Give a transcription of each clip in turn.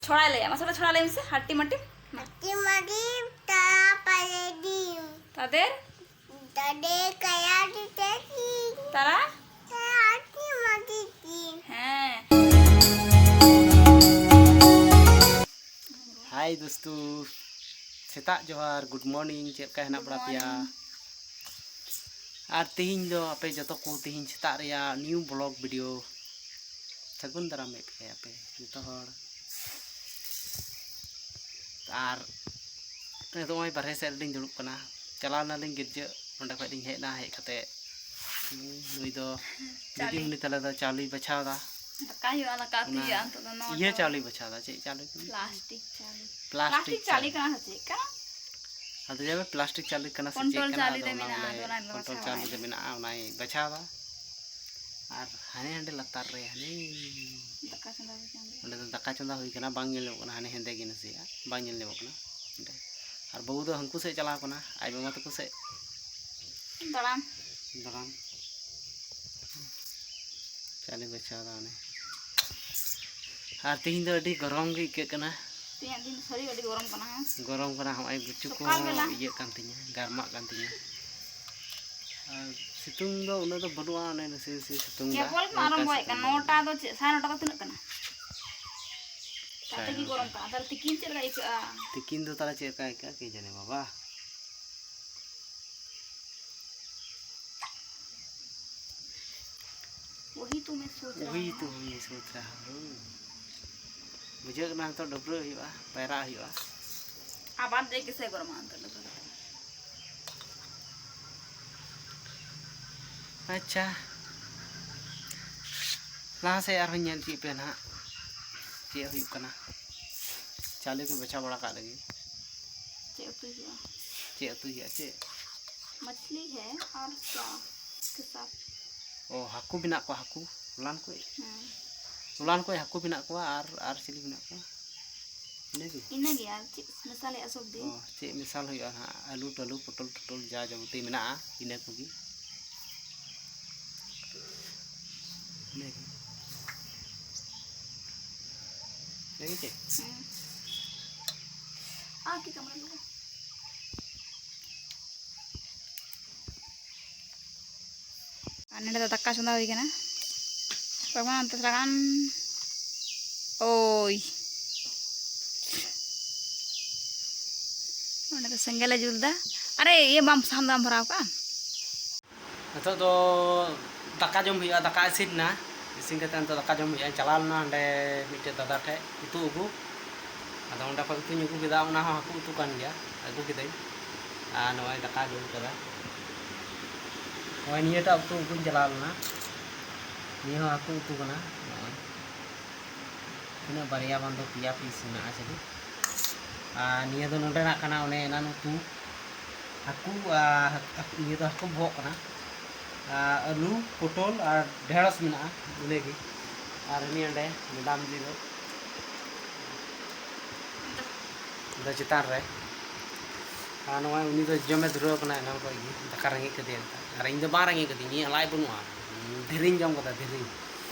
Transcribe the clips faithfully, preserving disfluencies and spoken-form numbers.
ছড়ায় লাই, আমার সাথে ছড়া লাই মিশে, হাট্টি মাটি। হাট্টি মাটি, তারা পারে ডিম। তাদের? তাদের কায়া দিতে ডিম। তারা? তারা হাট্টি মাটি ডিম। হ্যাঁ। Hi ᱫᱳᱥᱛᱳ, ᱥᱮᱛᱟᱜ ᱡᱚᱦᱟᱨ, good morning, ᱪᱮᱫ ᱞᱮᱠᱟ ᱦᱮᱱᱟᱜ ᱵᱟᱲᱟ ᱯᱮᱭᱟ? ᱟᱨ ᱛᱮᱦᱮᱧ ᱫᱚ ᱟᱯᱮ ᱡᱚᱛᱚ ᱠᱚ ᱛᱮᱦᱮᱧ ᱥᱮᱛᱟᱜ ᱨᱮᱭᱟᱜ new vlog video ᱥᱟᱹᱜᱩᱱ ᱫᱟᱨᱟᱢᱮᱫ ᱯᱮᱭᱟ ᱟᱯᱮ ᱡᱚᱛᱚ ᱦᱚᱲ᱾ ᱟᱨ ᱱᱚᱜᱼᱚᱭ ᱵᱟᱨᱦᱮ ᱥᱮᱫ ᱨᱮᱞᱤᱧ ᱫᱩᱲᱩᱵ ᱠᱟᱱᱟ᱾ ᱪᱟᱞᱟᱣ ᱱᱟᱞᱤᱧ ᱜᱤᱨᱡᱟᱹ, ᱚᱸᱰᱮ ᱠᱷᱚᱡ ᱞᱤᱧ ᱦᱮᱡ ᱮᱱᱟ, ᱦᱮᱡ ᱠᱟᱛᱮ ᱱᱩᱭ ᱫᱚ ᱪᱟᱣᱞᱮ᱾ ᱫᱤᱫᱤᱢᱩᱱᱤ ᱛᱟᱞᱮ ᱫᱚ ᱪᱟᱣᱞᱮᱭ ᱵᱟᱪᱷᱟᱣ ᱮᱫᱟ᱾ ᱫᱟᱠᱟ ᱦᱩᱭᱩᱜᱼᱟ, ᱫᱟᱠᱟ ᱩᱛᱩ ᱚᱱᱟ ᱦᱩᱭᱩᱜᱼᱟ ᱱᱤᱛᱚᱜ ᱫᱚ᱾ ᱱᱚᱣᱟ ᱤᱭᱟᱹ ᱫᱚ ᱪᱟᱣᱞᱮᱭ ᱵᱟᱪᱷᱟᱣ ᱮᱫᱟ, ᱪᱮᱫ ᱪᱟᱣᱞᱮ ᱠᱟᱱᱟ? ᱯᱞᱟᱥᱴᱤᱠ ᱪᱟᱣᱞᱮ᱾ ᱯᱞᱟᱥᱴᱤᱠ ᱯᱞᱟᱥᱴᱤᱠ ᱪᱟᱣᱞᱮ ᱪᱟᱣᱞᱮ᱾ ᱠᱟᱱᱟ ᱥᱮ ᱪᱮᱫ ᱠᱟᱱᱟ? ᱟᱫᱚ ᱡᱟᱭᱦᱳᱠ, ᱯᱞᱟᱥᱴᱤᱠ ᱪᱟᱣᱞᱮ ᱠᱟᱱᱟ ᱥᱮ ᱪᱮᱫ ᱠᱚᱱᱴᱨᱳᱞ ᱠᱟᱱᱟ, ᱪᱟᱣᱞᱮ ᱟᱫᱚ ᱫᱚ ᱚᱱᱟ ᱢᱮᱱᱟᱜᱼᱟ, ᱵᱚᱞᱮ ᱟᱫᱚ ᱚᱱᱟ ᱜᱮ ᱠᱚᱱᱴᱨᱳᱞ ᱵᱟᱪᱷᱟᱣᱟ᱾ ᱪᱟᱣᱞᱮ ᱫᱚ ᱢᱮᱱᱟᱜᱼᱟ, ᱚᱱᱟᱭ ᱵᱟᱪᱷᱟᱣᱟ᱾ ᱟᱨ ᱦᱟᱱᱮ ᱦᱟᱸᱰᱮ ᱞᱟᱛᱟᱨ ᱨᱮ ᱦᱟᱱᱮ ᱫᱟᱠᱟ ᱪᱚᱸᱫᱟ ᱦᱩᱭ ᱠᱟᱱᱟ᱾ ᱚᱸᱰᱮ ᱫᱚ ᱫᱟᱠᱟ ᱪᱚᱸᱫᱟ ᱦᱩᱭ ᱠᱟᱱᱟ, ᱵᱟᱝ ᱧᱮᱞ ᱧᱟᱢᱚᱜ ᱠᱟᱱᱟ, ᱦᱟᱱᱮ ᱦᱮᱸᱫᱮ ᱜᱮ ᱱᱟᱥᱮᱭᱟᱜ ᱵᱟᱝ ᱧᱮᱞ ᱧᱟᱢᱚᱜ ᱠᱟᱱᱟ ᱚᱸᱰᱮ᱾ ᱟᱨ ᱵᱟᱹᱵᱩ ᱫᱚ ᱦᱟᱹᱱᱠᱩ ᱥᱮᱫ ᱪᱟᱞᱟᱣ ᱠᱟᱱᱟ, ᱟᱡ ᱢᱟᱢᱟ ᱛᱟᱠᱚ ᱥᱮᱫ ᱫᱟᱬᱟᱱ᱾ ᱫᱟᱬᱟᱱ᱾ ᱪᱟᱣᱞᱮ ᱵᱟᱪᱷᱟᱣ ᱫᱟ ᱚᱱᱮ᱾ ᱟᱨ ᱛᱤᱦᱤᱧ ᱫᱚ ᱟᱹᱰᱤ ᱜᱚᱨᱚᱢ ᱜᱮ ᱟᱹᱭᱠᱟᱹᱜ ᱠᱟᱱᱟ᱾ ᱛᱮᱦᱮᱧᱟᱜ ᱫᱤᱱ ᱥᱟᱹᱨᱤ ᱟᱹᱰᱤ ᱜᱚᱨᱚᱢ ᱠᱟᱱᱟ, ᱦᱮᱸ? ᱜᱚᱨᱚᱢ ᱠᱟᱱᱟ, ᱦᱚᱸᱜᱼᱚᱭ ᱜᱩᱪᱩ ᱥᱚᱠᱟᱞ ᱠᱚᱦᱚᱸ ᱵᱮᱞᱟ᱾ ᱤᱭᱟᱹᱜ ᱠᱟᱱ ᱛᱤᱧᱟᱹ, ᱜᱟᱨᱢᱟᱜ ᱠᱟᱱ ᱛᱤᱧᱟᱹ᱾ ᱟᱨ ᱥᱤᱛᱩᱝ ᱫᱚ ᱩᱱᱟᱹᱜ ᱫᱚ ᱵᱟᱹᱱᱩᱜᱼᱟ, ᱚᱱᱮ ᱱᱟᱥᱮ ᱱᱟᱥᱮ ᱥᱤᱛᱩᱝ ᱫᱟ, ᱠᱮᱵᱚᱞ ᱢᱟ ᱦᱟᱞᱠᱟ ᱟᱨᱟᱢᱵᱚᱭᱮᱫ ᱥᱤᱛᱩᱝ ᱠᱟᱱ, ᱫᱟ᱾ ᱱᱚᱴᱟ ᱫᱚ ᱪᱮᱫ, ᱥᱟᱲᱮ ᱱᱚᱴᱟ ᱫᱚ ᱛᱤᱱᱟᱹᱜ ᱠᱟᱱᱟ? ᱥᱟᱲᱮ ᱛᱟᱛᱮ ᱜᱮ ᱱᱚᱴᱟ᱾ ᱜᱚᱨᱚᱢ ᱠᱟᱱᱟ, ᱛᱟᱦᱞᱮ ᱛᱤᱠᱤᱱ ᱪᱮᱫ ᱞᱮᱠᱟ ᱟᱹᱭᱠᱟᱹᱜᱼᱟ? ᱛᱤᱠᱤᱱ ᱫᱚ ᱛᱟᱦᱞᱮ ᱪᱮᱫ ᱞᱮᱠᱟ ᱟᱹᱭᱠᱟᱹᱜᱼᱟ ᱠᱤ ᱡᱟᱱᱮ ᱵᱟᱵᱟ᱾ ᱣᱚᱦᱤ ᱛᱚ ᱢᱮ ᱥᱳᱪ ᱨᱟᱦᱟ ᱦᱩᱸ᱾ ᱵᱩᱡᱷᱟᱹᱜ ᱠᱟᱱᱟ, ᱱᱤᱛᱚᱜ ᱰᱟᱹᱵᱽᱨᱟᱹᱜ ᱦᱩᱭᱩᱜᱼᱟ, ᱯᱟᱭᱨᱟᱜ ᱦᱩᱭᱩᱜᱼᱟ᱾ ᱟᱵᱟᱨ ᱫᱮᱠᱷ ᱠᱮᱥᱮ ᱜᱚᱨᱢᱟ ᱚᱱᱛᱮ ᱰᱟᱹᱵᱽᱨᱟᱹ ᱠᱟᱛᱮ᱾ ᱟᱪᱪᱷᱟ, ᱞᱟᱦᱟ ᱥᱮᱫ ᱟᱨᱦᱚᱸ ᱧᱮᱞ ᱦᱚᱪᱚᱭᱮᱫ ᱯᱮᱭᱟ ᱱᱟᱦᱟᱜ ᱪᱮᱫ ᱦᱩᱭᱩᱜ ᱠᱟᱱᱟ᱾ ᱪᱟᱣᱞᱮ ᱠᱚ ᱵᱟᱪᱷᱟᱣ ᱵᱟᱲᱟ ᱠᱟᱜ ᱞᱟᱹᱜᱤᱫ᱾ ᱪᱮᱫ ᱩᱛᱩᱭ ᱦᱩᱭᱩᱜᱼᱟ? ᱪᱮᱫ ᱩᱛᱩᱭ ᱦᱩᱭᱩᱜᱼᱟ? ᱪᱮᱫ? मछली है और क्या के साथ? ᱚ, ᱦᱟᱹᱠᱩ ᱢᱮᱱᱟᱜ ᱠᱚᱣᱟ, ᱦᱟᱹᱠᱩ᱾ ᱦᱚᱞᱟᱱ ᱠᱚ, ᱦᱮᱸ᱾ ᱦᱚᱞᱟᱱ ᱠᱚ ᱦᱟᱹᱠᱩ ᱢᱮᱱᱟᱜ ᱠᱚᱣᱟ ᱟᱨ, ᱟᱨ ᱪᱤᱞᱤ ᱢᱮᱱᱟᱜ ᱠᱚᱣᱟ? ᱤᱱᱟᱹᱜᱮ? ᱤᱱᱟᱹᱜᱮ, ᱟᱨ ᱪᱮᱫ ᱢᱮᱥᱟᱞᱮᱜᱼᱟ ᱥᱚᱵᱽᱡᱤ? ᱚ, ᱪᱮᱫ ᱢᱮᱥᱟᱞ ᱦᱩᱭᱩᱜᱼᱟ ᱱᱟᱦᱟᱜ? ᱟᱹᱞᱩ ᱴᱟᱹᱞᱩ, ᱯᱚᱴᱚᱞ ᱴᱚᱴᱚᱞ, ᱡᱟ ᱡᱟᱵᱚᱛᱤ ᱢᱮᱱᱟᱜᱼᱟ, ᱤᱱᱟᱹ ᱠᱚᱜᱮ᱾ ᱤᱱᱟᱹᱜᱮ᱾ ᱟᱨ ᱠᱤ ᱠᱟᱢᱨᱟ ᱞᱩᱜᱩ᱾ ᱟᱨ ᱱᱚᱸᱰᱮ ᱫᱚ ᱫᱟᱠᱟ ᱪᱚᱸᱫᱟ ᱦᱩᱭ ᱠᱟᱱᱟ᱾ ᱛᱚᱵᱮ ᱚᱱᱛᱮ ᱛᱷᱚᱲᱟ ᱜᱟᱱ, ᱳᱭ, ᱱᱚᱸᱰᱮ ᱫᱚ ᱥᱮᱸᱜᱮᱞᱮ ᱡᱩᱞ ᱫᱟ᱾ ᱟᱨᱮ, ᱤᱭᱟᱹ ᱵᱟᱢ, ᱥᱟᱦᱟᱱ ᱵᱟᱢ ᱵᱷᱚᱨᱟᱣ ᱠᱟᱜᱼᱟ? ᱱᱤᱛᱚᱜ ᱫᱚ ᱫᱟᱠᱟ ᱡᱚᱢ ᱦᱩᱭᱩᱜᱼᱟ, ᱫᱟᱠᱟ ᱤᱥᱤᱱ ᱮᱱᱟ᱾ ᱤᱥᱤᱱ ᱠᱟᱛᱮ ᱱᱤᱛᱚᱜ ᱫᱟᱠᱟ ᱡᱚᱢ ᱦᱩᱭᱩᱜᱼᱟ᱾ ᱪᱟᱞᱟᱣ ᱞᱮᱱᱟ ᱦᱟᱸᱰᱮ ᱢᱤᱫᱴᱮᱡ ᱫᱟᱫᱟ ᱴᱷᱮᱡ ᱩᱛᱩ ᱟᱹᱜᱩ᱾ ᱟᱫᱚ ᱚᱸᱰᱮ ᱠᱷᱚᱡ ᱩᱛᱩᱧ ᱟᱹᱜᱩ ᱠᱮᱫᱟ, ᱚᱱᱟ ᱦᱚᱸ ᱦᱟᱹᱠᱩ ᱩᱛᱩ ᱠᱟᱱ ᱜᱮᱭᱟ, ᱟᱹᱜᱩ ᱠᱤᱫᱟᱹᱧ᱾ ᱟᱨ ᱱᱚᱜᱼᱚᱭ ᱫᱟᱠᱟ ᱟᱹᱜᱩ ᱠᱟᱫᱟ᱾ ᱱᱚᱜᱼᱚᱭ ᱱᱤᱭᱟᱹᱴᱟᱜ ᱩᱛᱩ ᱟᱹᱜᱩᱧ ᱪᱟᱞᱟᱣ ᱞᱮᱱᱟ᱾ ᱱᱤᱭᱟᱹ ᱦᱚᱸ ᱦᱟᱹᱠᱩ ᱩᱛᱩ ᱠᱟᱱᱟ᱾ ᱱᱚᱜᱼᱚᱭ ᱛᱤᱱᱟᱹᱜ, ᱵᱟᱨᱭᱟ ᱵᱟᱝ ᱫᱚ ᱯᱮᱭᱟ ᱯᱤᱥ ᱢᱮᱱᱟᱜᱼᱟ ᱪᱤᱞᱤ᱾ ᱟᱨ ᱱᱤᱭᱟᱹ ᱫᱚ ᱱᱚᱸᱰᱮᱱᱟᱜ ᱠᱟᱱᱟ, ᱚᱱᱮ ᱮᱱᱟᱱ ᱩᱛᱩ ᱦᱟᱹᱠᱩ, ᱟᱨ ᱦᱟᱹᱠᱩ, ᱤᱭᱟᱹ ᱫᱚ ᱦᱟᱹᱠᱩ ᱵᱚᱦᱚᱜ ᱠᱟᱱᱟ᱾ ᱟᱨ ᱟᱹᱞᱩ, ᱯᱚᱴᱚᱞ ᱟᱨ ᱰᱷᱮᱸᱲᱚᱥ ᱢᱮᱱᱟᱜᱼᱟ, ᱤᱱᱟᱹᱜᱮ᱾ ᱟᱨ ᱩᱱᱤ ᱚᱸᱰᱮ ᱢᱮᱰᱟᱢ ᱡᱤ ᱫᱚ ᱫᱚ ᱪᱮᱛᱟᱱ ᱨᱮ᱾ ᱟᱨ ᱱᱚᱜᱼᱚᱭ ᱩᱱᱤ ᱫᱚ ᱡᱚᱢᱮ ᱫᱷᱩᱨᱟᱹᱣ ᱠᱟᱱᱟ ᱮᱱᱟᱝ ᱠᱷᱚᱡ ᱜᱮ, ᱫᱟᱠᱟ ᱨᱮᱸᱜᱮᱡ ᱠᱮᱫᱮᱭᱟ᱾ ᱟᱨ ᱤᱧ ᱫᱚ ᱵᱟᱝ ᱨᱮᱸᱜᱮᱡ ᱠᱟᱹᱫᱤᱧᱟ, ᱤᱧᱟᱹᱜ ᱞᱟᱡ ᱵᱟᱹᱱᱩᱜᱼᱟ, ᱫᱷᱤᱨᱤᱧ ᱡᱚᱢ ᱠᱟᱫᱟ, ᱫᱷᱤᱨᱤ᱾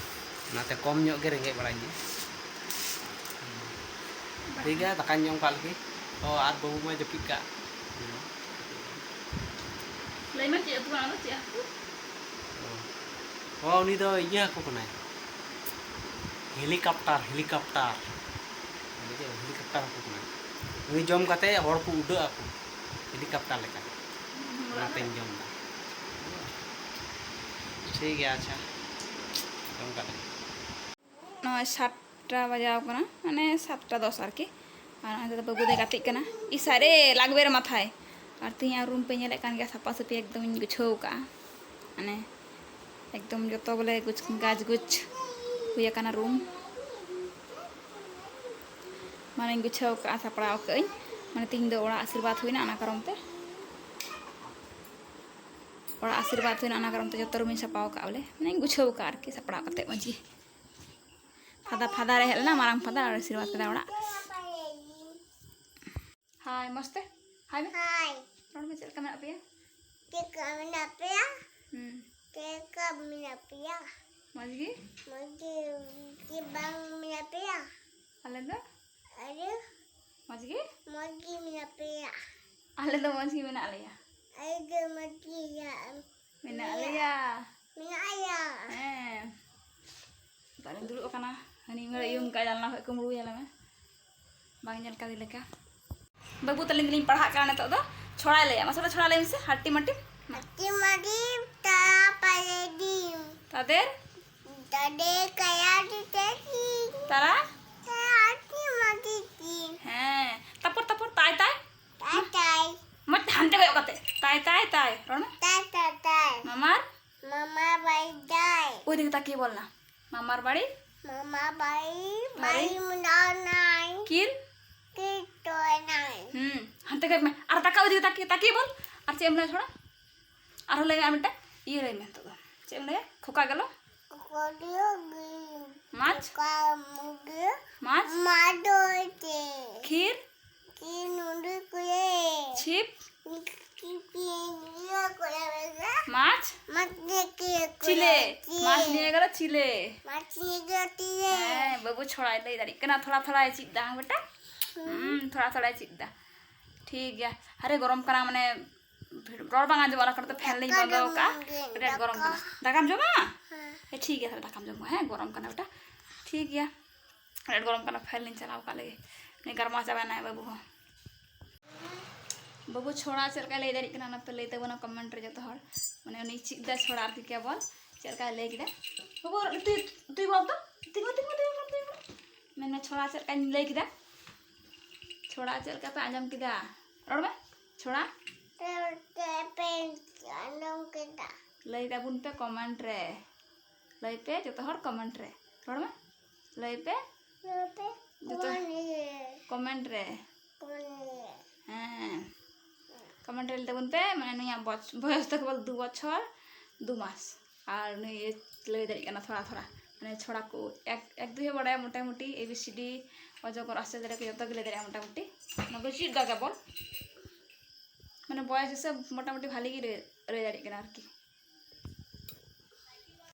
ᱚᱱᱟᱛᱮ ᱠᱚᱢ ᱧᱚᱜ ᱜᱮ ᱨᱮᱸᱜᱮᱡ ᱵᱟᱲᱟᱧᱟ᱾ ᱴᱷᱤᱠ ᱜᱮᱭᱟ, ᱫᱟᱠᱟᱧ ᱡᱚᱢ ᱠᱟᱜ ᱞᱮᱜᱮ᱾ ᱚ, ᱟᱨ ᱵᱟᱹᱵᱩ ᱢᱟᱭ ᱡᱟᱹᱯᱤᱫ ᱠᱟᱜ᱾ ᱞᱟᱹᱭ ᱢᱮ, ᱪᱮᱫ ᱩᱛᱩ ᱠᱟᱱᱟ? ᱚᱱᱟ ᱫᱚ ᱪᱮᱫ ᱦᱟᱹᱠᱩ? ᱚ, ᱩᱱᱤ ᱫᱚ ᱤᱭᱟᱹ ᱦᱟᱹᱠᱩ ᱠᱟᱱᱟᱭ, ᱦᱮᱞᱤᱠᱟᱯᱴᱟᱨ, ᱦᱮᱞᱤᱠᱟᱯᱴᱟᱨ᱾ ᱵᱩᱡᱷᱟᱹᱣ, ᱦᱮᱞᱤᱠᱟᱯᱴᱟᱨ ᱦᱟᱹᱠᱩ ᱠᱟᱱᱟᱭ᱾ ᱩᱱᱤ ᱡᱚᱢ ᱠᱟᱛᱮ ᱦᱚᱲ ᱠᱚ ᱩᱰᱟᱹᱜ ᱟᱠᱚ ᱦᱮᱞᱤᱠᱟᱯᱴᱟᱨ ᱞᱮᱠᱟ᱾ ᱚᱱᱟᱛᱮᱧ ᱡᱚᱢ ᱮᱫᱟ᱾ ᱴᱷᱤᱠ ᱜᱮᱭᱟ, ᱟᱪᱪᱷᱟ, ᱡᱚᱢ ᱠᱟᱜ ᱞᱮᱜᱮ᱾ ᱱᱚᱜᱼᱚᱭ ᱥᱟᱛᱴᱟ ᱵᱟᱡᱟᱣ ᱠᱟᱱᱟ, ᱢᱟᱱᱮ ᱥᱟᱛᱴᱟ ᱫᱚᱥ ᱟᱨᱠᱤ᱾ ᱟᱨ ᱱᱚᱜᱼᱚᱭ ᱫᱚ ᱵᱟᱹᱵᱩ ᱫᱚᱭ ᱜᱟᱛᱮᱜ ᱠᱟᱱᱟ᱾ ᱤᱥᱟ ᱨᱮ, ᱞᱟᱜᱵᱮ ᱨᱮ ᱢᱟᱛᱷᱟᱭ᱾ ᱟᱨ ᱛᱮᱦᱮᱧ ᱟᱨ ᱨᱩᱢ ᱯᱮ ᱧᱮᱞᱮᱫ ᱠᱟᱱ ᱜᱮᱭᱟ, ᱥᱟᱯᱷᱟ ᱥᱟᱹᱯᱷᱤ ᱮᱠᱫᱚᱢ ᱤᱧ ᱜᱩᱪᱷᱟᱹᱣ ᱠᱟᱜᱼᱟ᱾ ᱢᱟᱱᱮ ᱮᱠᱫᱚᱢ ᱡᱚᱛᱚ ᱵᱚᱞᱮ ᱜᱩᱪ-, ᱜᱟᱡᱽ ᱜᱩᱪ ᱦᱩᱭ ᱟᱠᱟᱱᱟ ᱨᱩᱢ᱾ ᱢᱟᱱᱮᱧ ᱜᱩᱪᱷᱟᱹᱣ ᱠᱟᱜᱼᱟ, ᱥᱟᱯᱲᱟᱣ ᱠᱟᱜᱼᱟᱹᱧ᱾ ᱢᱟᱱᱮ ᱛᱮᱦᱮᱧ ᱫᱚ ᱚᱲᱟᱜ ᱟᱥᱤᱨᱵᱟᱫᱽ ᱦᱩᱭᱱᱟ, ᱚᱱᱟ ᱠᱟᱨᱚᱱ ᱛᱮ, ᱚᱲᱟᱜ ᱟᱥᱤᱨᱵᱟᱫᱽ ᱦᱩᱭᱱᱟ, ᱚᱱᱟ ᱠᱟᱨᱚᱱ ᱛᱮ ᱡᱚᱛᱚ ᱨᱩᱢᱤᱧ ᱥᱟᱯᱷᱟᱣ ᱠᱟᱜᱼᱟ, ᱵᱚᱞᱮ ᱢᱟᱱᱮᱧ ᱜᱩᱪᱷᱟᱹᱣ ᱠᱟᱜᱼᱟ ᱟᱨᱠᱤ, ᱥᱟᱯᱲᱟᱣ ᱠᱟᱛᱮᱫ ᱢᱚᱡᱽ ᱜᱮ᱾ ᱯᱷᱟᱫᱟ, ᱯᱷᱟᱫᱟ ᱨᱮ ᱦᱮᱡ ᱞᱮᱱᱟ, ᱢᱟᱨᱟᱝ ᱯᱷᱟᱫᱟ, ᱟᱨ ᱟᱥᱤᱨᱵᱟᱫᱽ ᱠᱮᱫᱟ ᱚᱲᱟᱜ᱾ ᱦᱟᱭ, ᱢᱚᱡᱽ ᱛᱮ ᱦᱟᱭ ᱢᱮ᱾ ᱦᱟᱭ᱾ ᱨᱚᱲ ᱢᱮ, ᱪᱮᱫ ᱞᱮᱠᱟ ᱢᱮᱱᱟᱜ ᱯᱮᱭᱟ? ᱪᱮᱫ ᱞᱮᱠᱟ ᱢᱮᱱᱟᱜ ᱯᱮᱭᱟ? ᱦᱩᱸ᱾ ᱪᱮᱫ ᱞᱮᱠᱟ ᱢᱮᱱᱟᱜ ᱯᱮᱭᱟ? ᱢᱚᱡᱽ ᱜᱮ? ᱢᱚᱡᱽ ᱜᱮ᱾ ᱪᱮᱫ ᱵᱟᱝ ᱢᱮᱱᱟᱜ ᱯᱮᱭᱟ? ᱟᱞᱮ ᱫᱚ ᱟᱞᱮ ᱢᱚᱡᱽ ᱜᱮ᱾ ᱢᱚᱡᱽ ᱜᱮ ᱢᱮᱱᱟᱜ ᱯᱮᱭᱟ᱾ ᱟᱞᱮ ᱫᱚ ᱢᱚᱡᱽ ᱜᱮ ᱢᱮᱱᱟᱜ ᱞᱮᱭᱟ᱾ ᱟᱞᱮ ᱫᱚ ᱢᱚᱡᱽ ᱜᱮ ᱢᱮᱱᱟᱜ ᱢᱮᱱᱟᱜ ᱞᱮᱭᱟ᱾ ᱞᱮᱭᱟ᱾ ᱢᱮᱱᱟᱜ ᱞᱮᱭᱟ᱾ ᱦᱮᱸ᱾ ᱱᱤᱛᱚᱜ ᱞᱤᱧ ᱫᱩᱲᱩᱵ ᱟᱠᱟᱱᱟ᱾ ᱦᱟᱹᱱᱤ ᱢᱮ ᱩᱭᱩᱝ ᱠᱟᱜ ᱡᱟᱱᱞᱟ ᱠᱷᱚᱡ ᱠᱩᱢᱵᱽᱲᱩ ᱧᱮᱞᱮ ᱢᱮ᱾ ᱵᱟᱝ ᱧᱮᱞ ᱠᱟᱫᱮ ᱞᱮᱠᱟ᱾ ᱵᱟᱹᱵᱩ ᱛᱟᱹᱞᱤᱧ ᱫᱚᱞᱤᱧ ᱯᱟᱲᱦᱟᱜ ᱠᱟᱱᱟ ᱱᱤᱛᱚᱜ ᱫᱚ᱾ ᱪᱷᱚᱲᱟᱭ ᱞᱟᱹᱭᱟ᱾ ᱢᱟᱥᱮ ᱪᱷᱚᱲᱟ ᱞᱟᱹᱭ ᱢᱮᱥᱮ᱾ ᱦᱟᱹᱴᱤ ᱢᱟᱹᱴᱤ᱾ ᱢᱟ᱾ ᱦᱟᱹᱴᱤ ᱢᱟᱹᱴᱤ ᱛᱟᱨᱟ ᱯᱟᱨᱮ ᱰᱤᱢ᱾ ᱛᱟᱫᱮᱨ? ᱛᱟᱫᱮᱨ ᱠᱟᱭᱟ ᱰᱤ ᱛᱮ ᱰᱤᱢ᱾ ᱛᱟᱨᱟ? ᱛᱟᱨᱟ ᱦᱟᱹᱴᱤ ᱢᱟᱹᱴᱤ ᱰᱤᱢ᱾ ᱦᱮᱸ᱾ ᱛᱟᱯᱚᱨ, ᱛᱟᱯᱚᱨ, ᱛᱟᱭ, ᱛᱟᱭ᱾ ᱛᱟᱭ, ᱛᱟᱭ᱾ ᱢᱚᱡᱽ ᱛᱮ ᱦᱟᱱᱛᱮ ᱠᱚᱭᱚᱜ ᱠᱟᱛᱮ᱾ ᱛᱟᱭ, ᱛᱟᱭ, ᱛᱟᱭ᱾ ᱨᱚᱲ ᱢᱮ᱾ ᱛᱟᱭ, ᱛᱟᱭ, ᱛᱟᱭ᱾ ᱢᱟᱢᱟᱨ? ᱢᱟᱢᱟ ᱵᱟᱭ ᱫᱟᱭ᱾ ওই দিকে তাকিয়ে বল না। মামার বাড়ি? মামা বাড়ি, বাড়ি? বাড়ি মুন্ডাও নাই। কিল? কিল তো নাই। হুম, হাতে করে মে-, আর তাকা ওইদিকে তাকিয়ে, তাকিয়ে বল। আর চেয়ে মনে হয় ছড়া। আরও লেগে আমি একটা ইয়ে লেগে তো। চেয়ে মনে হয় খোকা গেল। খোকা গেল। মাছ? খোকা মুরগি। মাছ? মাছ ধরছে। ক্ষীর? কি নুডু করে। ছিপ? কি পিয়ে করে বেলা। মাছ? মাছ দিয়ে কি করে চিলে। চিলে। মাছ নিয়ে গেল চিলে। মাছ নিয়ে গেল চিলে। ᱦᱮᱸ, ᱵᱟᱹᱵᱩ ᱪᱷᱚᱲᱟᱭ ᱞᱟᱹᱭ ᱫᱟᱲᱮᱭᱟᱜ ᱠᱟᱱᱟ, ᱛᱷᱚᱲᱟ ᱛᱷᱚᱲᱟᱭ ᱪᱮᱫ ᱫᱟ, ᱵᱮᱴᱟ᱾ ᱦᱩᱸ᱾ ᱦᱩᱸ, ᱛᱷᱚᱲᱟ ᱛᱷᱚᱲᱟᱭ ᱪᱮᱫ ᱫᱟ᱾ ᱴᱷᱤᱠ ᱜᱮᱭᱟ᱾ ᱟᱨᱮ, ᱜᱚᱨᱚᱢ ᱠᱟᱱᱟ, ᱢᱟᱱᱮ, ᱨᱚᱲ ᱵᱟᱝ ᱟᱸᱡᱚᱢᱚᱜ ᱠᱟᱱᱟ, ᱠᱟᱨᱚᱱ ᱛᱮ ᱯᱷᱮᱱ ᱞᱤᱧ ᱫᱟᱠᱟ ᱵᱚᱱᱫᱚ ᱡᱚᱢ ᱟᱠᱟᱫᱼᱟ᱾ ᱜᱮ, ᱠᱟᱹᱴᱤᱡ ᱟᱸᱴ ᱜᱚᱨᱚᱢ ᱫᱟᱠᱟ᱾ ᱠᱟᱱᱟ᱾ ᱫᱟᱠᱟᱢ ᱡᱚᱢᱟ? ᱦᱮᱸ᱾ ᱦᱮᱸ, ᱴᱷᱤᱠ ᱜᱮᱭᱟ, ᱛᱟᱦᱞᱮ ᱫᱟᱠᱟᱢ ᱡᱚᱢ ᱢᱟ᱾ ᱦᱮᱸ, ᱜᱚᱨᱚᱢ ᱠᱟᱱᱟ, ᱵᱮᱴᱟ᱾ ᱴᱷᱤᱠ ᱜᱮᱭᱟ᱾ ᱟᱹᱰᱤ ᱟᱸᱴ ᱜᱚᱨᱚᱢ ᱠᱟᱱᱟ, ᱯᱷᱮᱱ ᱞᱤᱧ ᱪᱟᱞᱟᱣ ᱠᱟᱜ ᱞᱮᱜᱮ᱾ ᱩᱱᱤ ᱜᱟᱨᱢᱟᱣ ᱪᱟᱵᱟᱭᱮᱱᱟᱭ ᱵᱟᱹᱵᱩ ᱦᱚᱸ᱾ ᱵᱟᱹᱵᱩ ᱪᱷᱚᱲᱟ ᱪᱮᱫ ᱞᱮᱠᱟᱭ ᱞᱟᱹᱭ ᱫᱟᱲᱮᱭᱟᱜ ᱠᱟᱱᱟ, ᱚᱱᱟ ᱯᱮ ᱞᱟᱹᱭ ᱛᱟᱵᱚᱱᱟ ᱠᱚᱢᱮᱱᱴ ᱨᱮ ᱡᱚᱛᱚ ᱦᱚᱲ᱾ ᱢᱟᱱᱮ ᱩᱱᱤ ᱪᱮᱫ ᱫᱟᱭ ᱪᱷᱚᱲᱟ ᱟᱨᱠᱤ ᱠᱮᱵᱚᱞ᱾ ᱪᱮᱫ ᱞᱮᱠᱟᱭ ᱞᱟᱹᱭ ᱠᱮᱫᱟ? ᱵᱟᱹᱵᱩ, ᱛᱩᱭ, ᱛᱩᱭ ᱵᱚᱞ ᱛᱚ᱾ ᱛᱤᱸᱜᱩ, ᱛᱤᱸᱜᱩ, ᱛᱤᱸᱜᱩ, ᱛᱤᱸᱜᱩ᱾ ᱢᱮᱱ ᱢᱮ ᱪᱷᱚᱲᱟ ᱪᱮᱫ ᱞᱮᱠᱟᱧ ᱞᱟᱹᱭ ᱠᱮᱫᱟ? ᱪᱷᱚᱲᱟ ᱪᱮᱫ ᱞᱮᱠᱟ ᱯᱮ ᱟᱸᱡᱚᱢ ᱠᱮᱫᱟ? ᱨᱚᱲ ᱢᱮ᱾ ᱪᱷᱚᱲᱟ᱾ ᱪᱮᱫ ᱯᱮ ᱟᱸᱡᱚᱢ ᱠᱮᱫᱟ? ᱞᱟᱹᱭ ᱛᱟᱵᱚᱱ ᱯᱮ ᱠᱚᱢᱮᱱᱴ ᱨᱮ᱾ ᱞᱟᱹᱭ ᱯᱮ ᱡᱚᱛᱚ ᱦᱚᱲ ᱠᱚᱢᱮᱱᱴ ᱨᱮ᱾ ᱨᱚᱲ ᱢᱮ᱾ ᱞᱟᱹᱭ ᱯᱮ᱾ ᱞᱟᱹᱭ ᱯᱮ᱾ ᱡᱚᱛᱚ ᱠᱚᱢᱮᱱᱴ ᱨᱮ᱾ ᱠᱚᱢᱮᱱᱴ ᱨᱮ᱾ ᱠᱚᱢᱮᱱᱴ ᱨᱮ᱾ ᱦᱮᱸ᱾ ᱠᱚᱢᱮᱱᱴ ᱨᱮ ᱞᱟᱹᱭ ᱛᱟᱵᱚᱱ ᱯᱮ, ᱢᱟᱱᱮ ᱱᱩᱭᱟᱜ ᱵᱚᱪ-, ᱵᱚᱭᱚᱥ ᱫᱚ ᱠᱮᱵᱚᱞ ᱫᱩ ᱵᱚᱪᱷᱚᱨ ᱫᱩ ᱢᱟᱥ᱾ ᱟᱨ ᱱᱩᱭ ᱞᱟᱹᱭ ᱫᱟᱲᱮᱭᱟᱜ ᱠᱟᱱᱟ ᱛᱷᱚᱲᱟ ᱛᱷᱚᱲᱟ᱾ ᱢᱟᱱᱮ ᱪᱷᱚᱲᱟ ᱠᱚ ᱮᱠ, ᱮᱠ ᱫᱩᱭ ᱦᱚᱸ ᱵᱟᱲᱟᱭᱟ ᱢᱚᱴᱟᱢᱩᱴᱤ, ᱮ ᱵᱤ ᱥᱤ ᱰᱤ, ᱚ ᱡᱚ ᱠᱚ ᱨ ᱟᱥᱛᱮ ᱫᱟᱲᱮ ᱠᱚ ᱡᱚᱛᱚ ᱜᱮ ᱞᱟᱹᱭ ᱫᱟᱲᱮᱭᱟᱜᱼᱟ ᱢᱚᱴᱟᱢᱩᱴᱤ᱾ ᱚᱱᱟ ᱠᱚ ᱪᱮᱫ ᱫᱟ ᱠᱮᱵᱚᱞ᱾ ᱢᱟᱱᱮ ᱵᱚᱭᱮᱥ ᱦᱤᱥᱟᱹᱵ ᱢᱚᱴᱟᱢᱩᱴᱤ ᱵᱷᱟᱞᱮ ᱜᱮ ᱞᱟᱹᱭ, ᱞᱟᱹᱭ ᱫᱟᱲᱮᱭᱟᱜ ᱠᱟᱱᱟ ᱟᱨᱠᱤ᱾